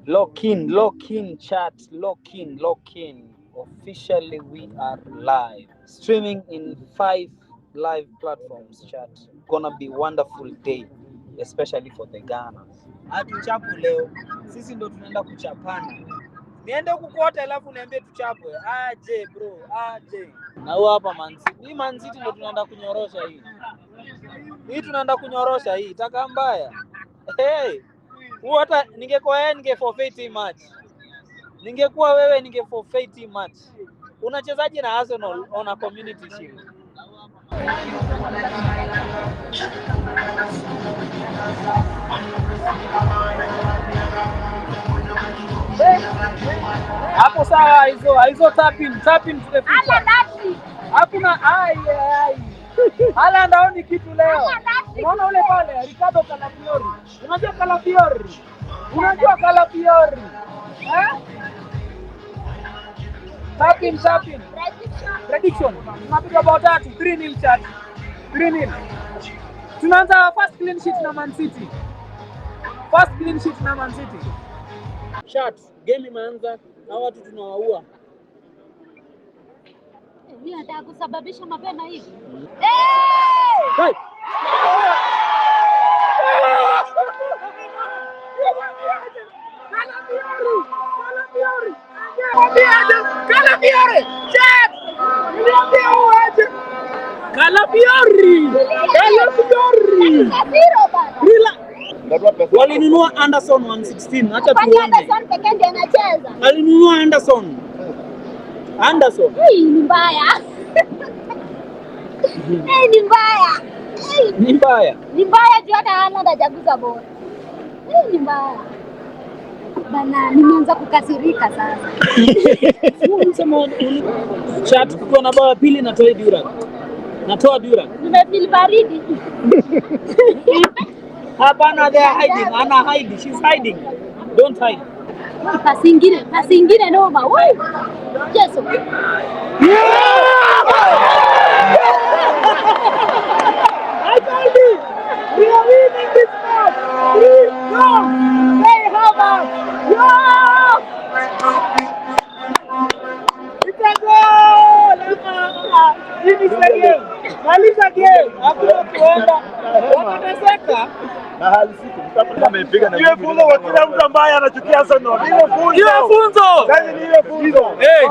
Lock in, chat, lock in, lock in. Officially, we are live. Streaming in 5 live platforms, chat. Gonna be wonderful day, especially for the Ghanaians. Hatuchapu leo, sisi ndo tunaenda kuchapana. Niende huku kote alafu niambie tuchapwe. Aje bro, aje. Na huyo hapa Man City. Hii Man City ndo tunaenda kunyorosha hii. Hii tunaenda kunyorosha hii, taka mbaya. Hey. Huu hata ningekuwa yeye ninge forfeit hii match. Ningekuwa wewe ninge forfeit hii match. Unachezaje na Arsenal on a Community Shield? Hapo sawa, hizo hizo tap in, tap in to the future. Hakuna ai ai. Haaland haoni kitu leo. Unaona ule pale Ricardo Calafiori. Unajua Calafiori? Unajua Calafiori? Eh? Tap in, tap in. Prediction. Tunapiga bao tatu, 3-0 chat. 3-0. Tunaanza first clean sheet na Man City. First clean sheet na Man City. Chat, game imeanza. Hawa watu tunawaua. Mimi nataka kusababisha mapema hivi. Hey! Calafiori! Calafiori! Zero bana. Walinunua Anderson 116, acha Kwani tuone. Anderson pekee ndiye anacheza? Alinunua Anderson. Anderson. Hii ni mbaya. Hii ni mbaya. Hii Ni mbaya. ni mbaya juu hata Haaland hajagusa bora. Hii ni mbaya. Bana, nimeanza kukasirika sasa. Chat, kukiwa na bao ya pili natoa Dura. Natoa Dura. Nimefeel baridi. Hapana, they are hiding. Ana hide. She's hiding. Don't hide. Pasi ingine noma. Woi. Yesu. I told you, we are winning this match. 3 goals. They have us. Yeah! It's a goal. Finish the game. Maliza game. Hakuna kuenda. Watateseka. Iwe funzo kwa kila mtu ambaye anachukia Arsenal. Iwe funzo. Iwe funzo. Sasa ni iwe funzo. Hey.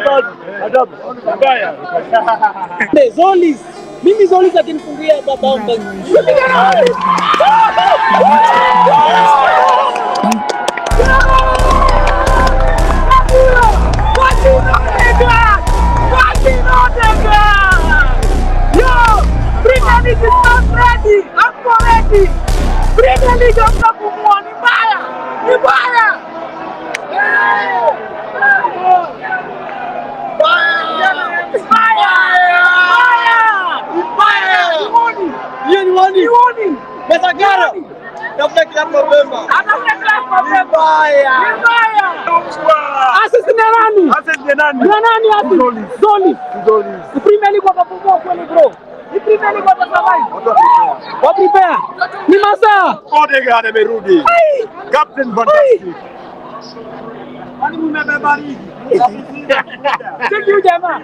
Adabu. Adabu. Mbaya. Zolis. Mimi Zolis akinifungia hapa bao nitapiga na wewe. Yo, Premier League is not ready. I'm not ready. Premier League hamtapumua, ni mbaya, ni mbaya. Hey! Mbaya! Mbaya! Hiyo ni warning. Ni warning. Pesa karo. Tafuta club mapema. Atafuta club mapema. Mbaya. Ni mbaya. Assist ni nani? Assist ni nani? Ni nani assist? Zolis. Zolis. Premier League watapumua kweli bro. Ni Premier League watasurvive. Wa prepare. Ni masaa. Odegaard amerudi. Captain fantastic. Kwani mmebeba ligi? Cheki huyu jamaa.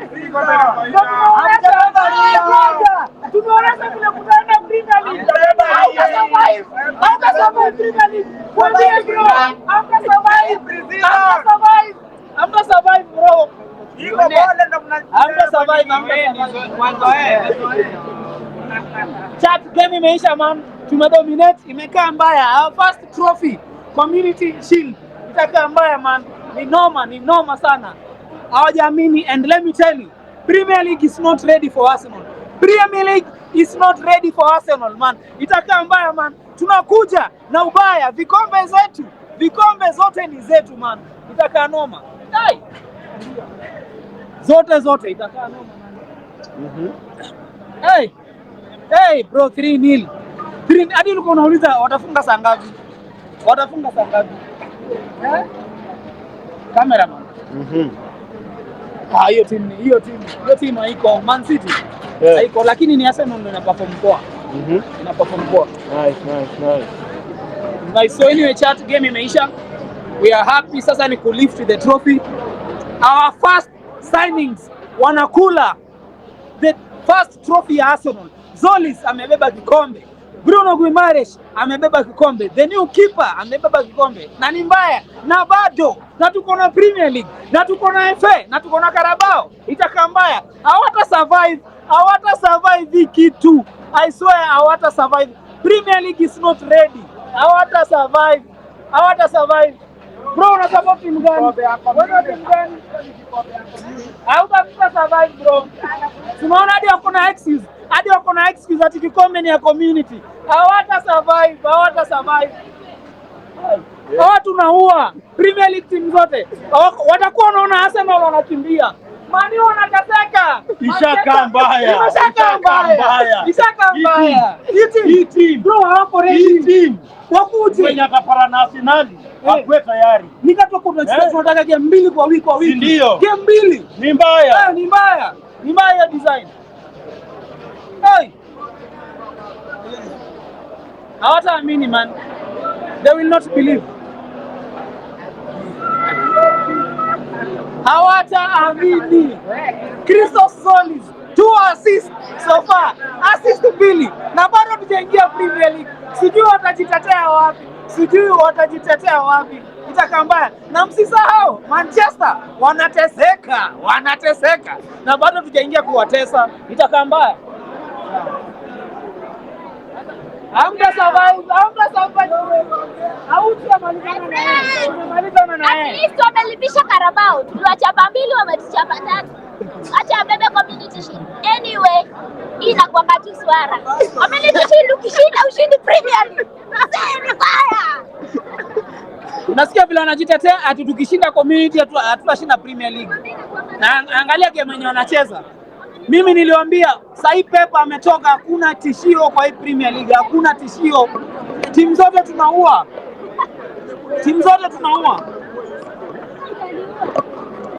Tumeonyesha vile kutaenda Premier League. Hautasurvive. Hautasurvive Premier League. Kwambie bro. Hautasurvive. Hautasurvive. Hautasurvive bro. Hautasurvive. Hautasurvive. Chat, game imeisha man. Tumedominate, imekaa mbaya. Our first trophy, Community Shield. Itakaa mbaya man. Ni noma, ni noma sana. Hawajaamini and let me tell you, Premier League is not ready for Arsenal. Premier League is not ready for Arsenal man. Itakaa mbaya man. Tunakuja na ubaya, vikombe zetu, vikombe zote ni zetu man. Itakaa noma. Dai. Zote zote itakaa noma man. Hey. Hey bro, 3-0. 3 hadi ulikuwa unauliza watafunga saa ngapi? Watafunga saa ngapi? Eh? Cameraman. Ah, hiyo timu hiyo timu hiyo timu haiko Man City. Yeah. Haiko, lakini ni Arsenal ndio ina perform poa. Ina perform poa. Nice, nice, nice. Nice. So anyway, chat, game imeisha. We are happy sasa ni kulift the trophy. Our first signings wanakula the first trophy ya Arsenal. Tzolis amebeba kikombe. Bruno Guimaraes amebeba kikombe. The new keeper amebeba kikombe. Na ni mbaya na bado na tuko na Premier League na tuko na FA na tuko na Carabao. Itakaa mbaya. Hawata survive, hawata survive hii kitu. I swear hawata survive. Premier League is not ready. Hawata survive. Hawata survive. Bro, una support timu gani? Wewe timu gani? Hautafika survive, bro. Tunaona hadi wako na excuse, hadi wako na excuse ati kikombe ni ya community. Hawata survive, hawata survive. Hawa tunaua Premier League timu zote. Watakuwa wanaona Arsenal wanakimbia. Man U wanateseka. Ishakaa mbaya. Ishakaa Ishakaa mbaya. mbaya. Ishakaa Hii mbaya. Hii team. Hii team. Bro, hawako Hii ready. team Wakuje. mwenye atapara na Arsenal Eh. akuwe tayari. Nikatoka tunacheza Eh. tunataka game mbili kwa wiki kwa wiki. Si ndio? Game mbili. Ni mbaya. Eh, ni mbaya. Ni mbaya hiyo design. Hey. Hawataamini, man. They will not believe. Hawataamini. Christos Tzolis two assists so far, assist mbili na bado tujaingia Premier League. Sijui watajitetea wapi, sijui watajitetea wapi, itakaa mbaya. Na msisahau Manchester wanateseka, wanateseka na bado tujaingia kuwatesa, itakaa mbaya. Hamta survive, hamta survive. Hautamalizana na yeye, tumemalizana na At yeye. least wamelipisha Carabao. Tuliwachapa mbili, wametuchapa tatu. Acha abebe Community Shield. Anyway, hii inakuanga tu swara. Community Shield ukishinda ushindi Premier League. Mzee, ni mbaya. Unasikia vile wanajitetea ati tukishinda community hatutashinda Premier League. Na angalia game yenye wanacheza. Mimi niliwaambia sahii Pep ametoka, hakuna tishio kwa hii Premier League, hakuna tishio. Timu zote tunaua, timu zote tunaua.